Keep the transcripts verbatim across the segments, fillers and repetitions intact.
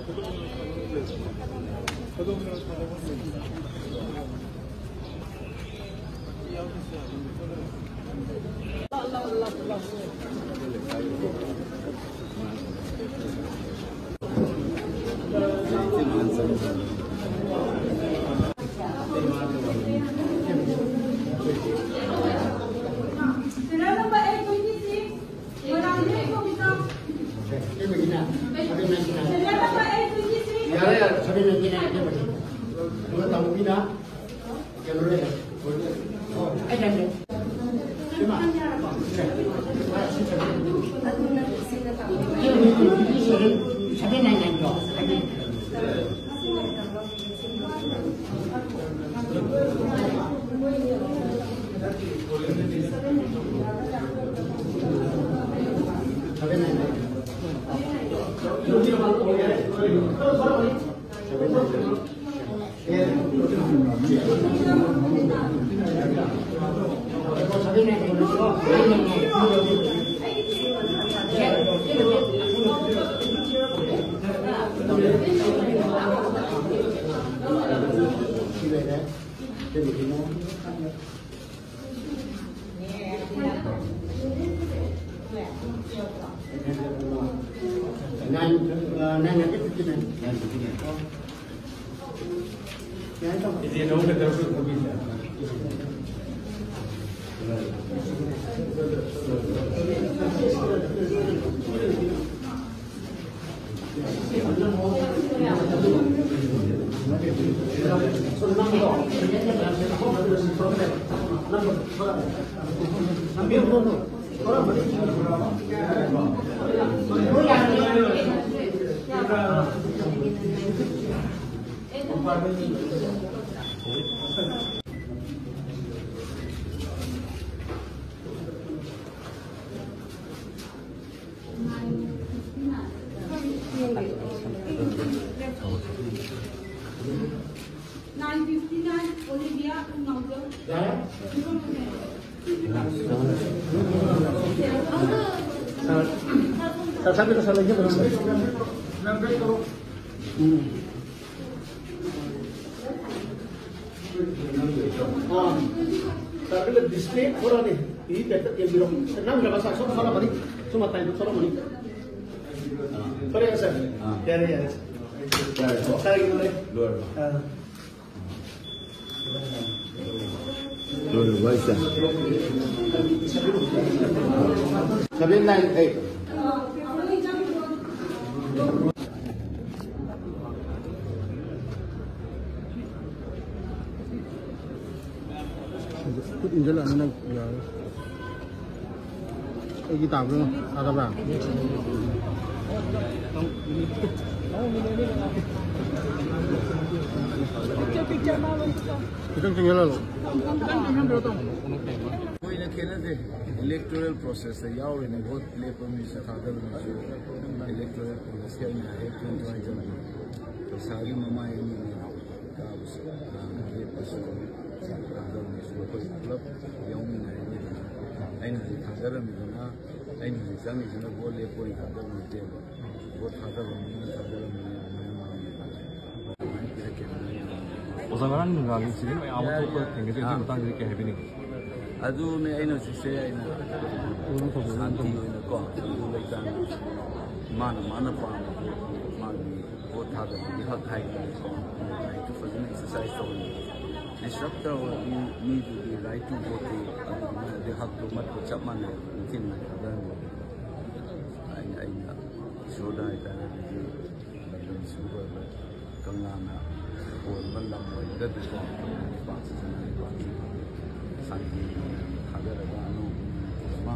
Serial number eight twenty-six. ꯌꯥꯔꯦ, ꯌꯥꯔꯦ, seven ninety nine ꯄꯤꯔꯝꯃꯒꯦ꯫ ꯑꯗꯨꯒ ꯇꯥꯃꯣꯒꯤꯅ ꯀꯩꯅꯣ ꯂꯩꯔꯦ꯫ ꯑꯣ, ꯑꯩꯠ ꯍꯟꯗ꯭ꯔꯦꯠ꯫ ꯁꯤꯃ꯫ ꯁꯚꯦꯟ ꯅꯥꯏꯟꯇꯤ ꯅꯥꯏꯟꯗꯣ꯫ Nine, uh, nine hundred fifty-nine. Nine fifty-nine. Nine fifty-nine, Olivia Ungnaudal. Sir, sir, sir, sir, sir. ꯎꯝ꯫ ꯑꯥ꯫ ꯁꯥꯔ, ꯑꯗꯨꯒ ꯗꯤꯁꯄ꯭ꯂꯦ ꯊꯣꯔꯛꯑꯅꯤ꯫ ꯄꯤ ꯄꯦꯠꯇ ꯌꯦꯡꯕꯤꯔꯣ꯫ ꯅꯝꯗ꯭ꯔꯕ ꯁꯥꯔ? ꯁꯨꯝ ꯊꯣꯔꯛꯑꯃꯅꯤ꯫ ꯁꯨꯝ ꯃꯇꯥꯏꯗ ꯊꯣꯔꯛꯑꯃꯅꯤ꯫ ꯊꯣꯔꯛꯑꯦ ꯁꯥꯔ? ꯑꯥ꯫ ꯌꯥꯔꯦ, ꯌꯥꯔꯦ꯫ ꯌꯥꯔꯦꯀꯣ? ꯁꯥꯔꯒꯤ ꯂꯣꯏꯔꯦ꯫ ꯂꯣꯏꯔꯕ? ꯑꯥ꯫ Seven nine eight. ꯈꯨꯠ ꯏꯟꯖꯜꯂꯛꯑꯅꯤ ꯅꯪ, ꯌꯥꯔꯣꯏ꯫ ꯑꯩꯒꯤ ꯇꯥꯕ꯭ꯔꯣ? ꯇꯥꯗꯕ꯭ꯔꯥ? ꯈꯤꯇꯪ ꯆꯪꯁꯤꯜꯍꯜꯂꯣ꯫ ꯃꯣꯏꯅ ꯈꯦꯠꯅꯗꯦ꯫ Electoral process ꯇ ꯌꯥꯎꯔꯤꯅꯦ꯫ Vote ꯂꯦꯞꯄ ꯃꯤꯁꯨ ꯊꯥꯗꯕ ꯃꯤꯁꯨ electoral process ꯀꯤ ꯑꯩꯅ ꯍꯦꯛ ꯈꯪꯕ ꯍꯥꯏꯖꯕꯅꯤ꯫ ꯄꯩꯁꯥꯒꯤ ꯃꯃꯥꯏ ꯑꯅꯤꯅꯦ꯫ ꯀꯥꯕꯁꯨ, ꯂꯦꯞꯄꯁꯨ, ꯊꯥꯗꯕ ꯃꯤꯁꯨ ꯑꯩꯈꯣꯏ ꯄꯨꯂꯞ ꯌꯥꯎꯃꯤꯟꯅꯔꯤꯅꯤꯗꯅ꯫ ꯑꯩꯅ ꯍꯧꯖꯤꯛ ꯊꯥꯗꯔꯝꯃꯤꯗꯨꯅ ꯑꯩꯅ ꯍꯧꯖꯤꯛ ꯆꯪꯉꯤꯁꯤꯅ ꯚꯣꯠ ꯂꯦꯞꯄ ꯑꯣꯏꯅ ꯊꯥꯗꯕ ꯅꯠꯇꯦꯕ꯫ ꯚꯣꯠ ꯊꯥꯗꯕ ꯃꯤꯅ ꯊꯥꯗꯔꯝꯕꯅꯤꯅ ꯑꯗꯨꯃꯥꯏꯅ ꯃꯥꯡꯉꯦ꯫ ꯑꯗꯨꯃꯥꯏꯅ ꯄꯤꯔꯛꯀꯦ ꯍꯥꯏꯅ ꯌꯥꯝꯅ ꯑꯣꯖꯥ, ꯉꯔꯥꯡ ꯅꯨꯡꯗꯥꯡꯒꯤ incident ꯃꯌꯥꯝ ꯑꯃ ꯌꯥꯏ, ꯊꯣꯛꯄ ꯌꯥꯏ꯫ ꯊꯦꯡꯅꯖꯩ꯫ ꯑꯗꯨꯒꯤ ꯑꯥ꯫ ꯃꯇꯥꯡꯗꯗꯤ ꯀꯩ ꯍꯥꯏꯕꯤꯅꯤꯡꯉꯤ? ꯑꯗꯨꯅꯦ ꯑꯩꯅ ꯍꯧꯖꯤꯛꯁꯦ ꯑꯩꯅ ꯁꯥꯟꯇꯤ ꯑꯣꯏꯅꯀꯣ, ꯑꯗꯨ ꯂꯩꯇꯥꯅ ꯃꯥꯅ ꯃꯥꯅ ꯄꯥꯝꯕ ꯃꯥꯒꯤ ꯚꯣꯠ ꯊꯥꯗꯕꯒꯤ ꯍꯛ ꯍꯥꯏꯇꯥꯔꯦꯀꯣ, ꯔꯥꯏꯠꯇꯨ ꯐꯖꯅ ꯑꯦꯛꯁꯔꯁꯥꯏꯁ ꯇꯧꯍꯟꯕ꯫ ꯗꯤꯁꯔꯞ ꯇꯧꯔꯕ ꯃꯤ, ꯃꯤꯗꯨꯒꯤ ꯔꯥꯏꯠ ꯇꯨ ꯚꯣꯠꯇꯤ ꯑꯗꯨꯒꯨꯝꯕ ꯍꯛꯇꯨ ꯃꯠꯄ ꯆꯞ ꯃꯥꯟꯅꯩ꯫ ꯅꯤꯡꯊꯤꯅ ꯊꯥꯗꯍꯟꯕ꯫ ꯑꯩꯅ, ꯑꯩꯅ ꯏꯁꯣꯔꯗ ꯍꯥꯏꯇꯥꯔꯒꯗꯤ ꯂꯝꯗꯝꯁꯤꯕꯨ ꯑꯣꯏꯕ ꯀꯪꯂꯥꯅ ꯀꯣꯟꯕ ꯂꯝ ꯑꯣꯏꯔꯒꯗꯤꯀꯣ, ꯑꯩꯈꯣꯏ ꯂꯩꯄꯥꯛꯁꯤꯗ, ꯂꯩꯄꯥꯛꯁꯤ ꯁꯥꯟꯇꯤ ꯊꯥꯗꯔꯒ ꯑꯅꯧꯕ ꯃꯅꯤꯄꯨꯔ ꯑꯃ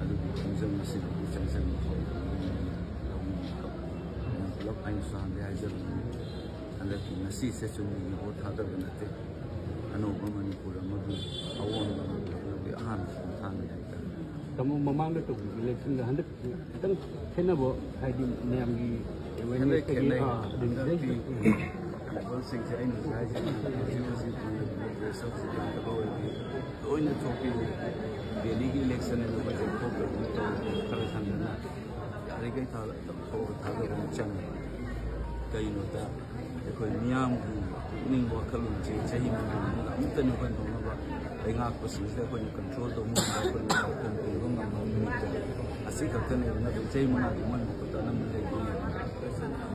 ꯑꯗꯨꯒꯤ ꯈꯣꯡꯖꯪ ꯑꯁꯤꯗꯒꯤ ꯆꯪꯁꯤꯟꯕ ꯍꯧꯔꯛꯄꯅꯤ꯫ ꯂꯧꯃꯤ ꯄꯨꯂꯞ ꯑꯩꯅꯁꯨ ꯍꯥꯟꯅꯗꯤ ꯍꯥꯏꯖꯕꯅꯤ, ꯍꯟꯗꯛꯀꯤ ꯉꯁꯤꯁꯦ ꯆꯨꯝꯅꯒꯤ ꯚꯣꯠ ꯊꯥꯗꯕ ꯅꯠꯇꯦ, ꯑꯅꯧꯕ ꯃꯅꯤꯄꯨꯔ ꯑꯃꯒꯤ ꯑꯑꯣꯟꯕ ꯑꯃ ꯄꯨꯔꯛꯅꯕꯒꯤ ꯑꯍꯥꯟꯕ ꯈꯣꯡꯊꯥꯡꯅꯤ ꯍꯥꯏꯇꯥꯔꯦ꯫ ꯇꯥꯃꯣ, ꯃꯃꯥꯡꯗ ꯇꯧꯈꯤꯕ ꯏꯂꯦꯛꯁꯟꯒ ꯍꯟꯗꯛ ꯈꯤꯇꯪ ꯈꯦꯠꯅꯕ, ꯍꯥꯏꯗꯤ ꯃꯌꯥꯝꯒꯤ ꯈꯦꯠꯅꯩ, ꯑꯦꯋꯦꯔꯅꯦꯁꯇꯒꯤ, ꯈꯦꯠꯅꯩ꯫ ꯑꯥ, ꯑꯗꯨꯗꯒꯤ ꯍꯟꯗꯛꯇꯤ ꯄꯤꯄꯜꯁꯤꯡꯁꯦ ꯑꯩꯅ ꯍꯧꯖꯤꯛ ꯍꯥꯏꯁꯦ, ꯍꯧꯖꯤꯛ ꯍꯧꯖꯤꯛ ꯃꯅꯤꯄꯨꯔ ꯄ꯭ꯔꯦꯁꯔꯁꯤꯗꯤ ꯑꯐꯕ ꯑꯣꯏꯔꯗꯤ ꯂꯣꯏꯅ ꯊꯣꯛꯄꯤꯅꯤ꯫ ꯗꯦꯜꯂꯤꯒꯤ ꯏꯂꯦꯛꯁꯟ ꯑꯗꯨ ꯑꯩꯈꯣꯏꯁꯦ ꯊꯣꯛꯇ꯭ꯔꯕꯅꯤ ꯇꯧꯔꯤꯁꯦ꯫ ꯈꯔ ꯍꯟꯊꯅ ꯌꯥꯔꯤꯈꯩ ꯊꯥ-, ꯊꯣꯛꯑꯒ ꯊꯥꯗꯕ ꯑꯃ ꯆꯪꯉꯤ꯫ ꯀꯩꯅꯣꯗ ꯑꯩꯈꯣꯏ ꯃꯤꯌꯥꯝꯒꯤ ꯄꯨꯛꯅꯤꯡ ꯋꯥꯈꯜꯂꯣꯟꯁꯦ ꯆꯍꯤ ꯃꯉꯥ ꯃꯅꯨꯡꯗ ꯑꯃꯨꯛꯇꯅꯤ ꯑꯩꯈꯣꯏꯅ ꯇꯧꯅꯕ꯫ ꯂꯩꯉꯥꯛꯄꯁꯤꯡꯁꯤꯗ ꯑꯩꯈꯣꯏꯅ ꯀꯟꯇ꯭ꯔꯣꯜ ꯇꯧꯕ ꯉꯝꯕ, ꯑꯩꯈꯣꯏꯅ ꯄꯥꯎꯈꯨꯝ ꯄꯤꯕ ꯉꯝꯕ ꯅꯨꯃꯤꯠꯇ ꯑꯁꯤ ꯈꯛꯇꯅꯦꯕ꯫ ꯅꯠꯇ꯭ꯔꯒ ꯆꯍꯤ ꯃꯉꯥꯒꯤ ꯃꯣꯏ ꯃꯈꯨꯠꯇ ꯑꯅꯝꯕ ꯂꯩꯗꯣꯏꯅꯦꯕ꯫